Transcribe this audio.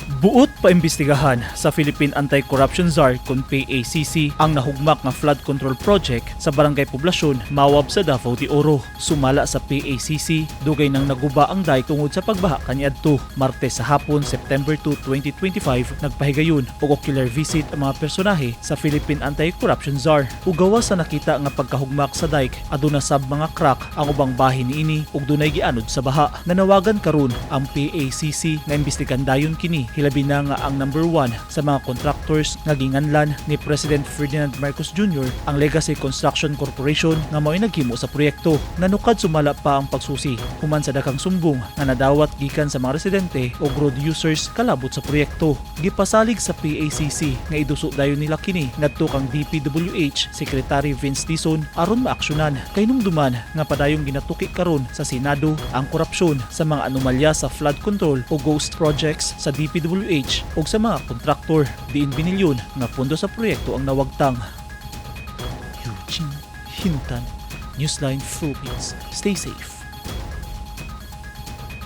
Buot paimbestigahan sa Philippine Anti-Corruption Czar kon PACC ang nahugmak nga flood control project sa Barangay Poblacion, Mawab sa Davao de Oro. Sumala sa PACC, dugay nang naguba ang dike tungod sa pagbaha kaniadto. Martes sa hapon, September 2, 2025, nagpahigayon og ocular visit ang mga personahe sa Philippine Anti-Corruption Czar. Ug gawas sa nakita nga pagkahugmak sa dike, aduna sab mga crack ang ubang bahin niini ug dunay gianod sa baha. Nanawagan karon ang PACC nga imbestigahan dayon kini, hilabi na nga ang number 1 sa mga contractors nga ginganlan ni President Ferdinand Marcos Jr., ang Legacy Construction Corporation nga mao'y naghimo sa proyekto. Nanukad sumala pa ang pagsusi human sa daghang sumbong nga nadawat gikan sa mga residente o road users kalabot sa proyekto. Gipasalig sa PACC nga iduso dayon nila kini ngadto kang DPWH Secretary Vince Dizon aron maaksyonan. Kay duman nga padayong ginatuki karon sa Senado ang korupsyon sa mga anomalya sa flood control o ghost projects sa DPWH o sa mga kontraktor, diin binilyon nga pondo sa proyekto ang nawagtang. Eugene Hinutan, Newsline Philippines. Stay safe.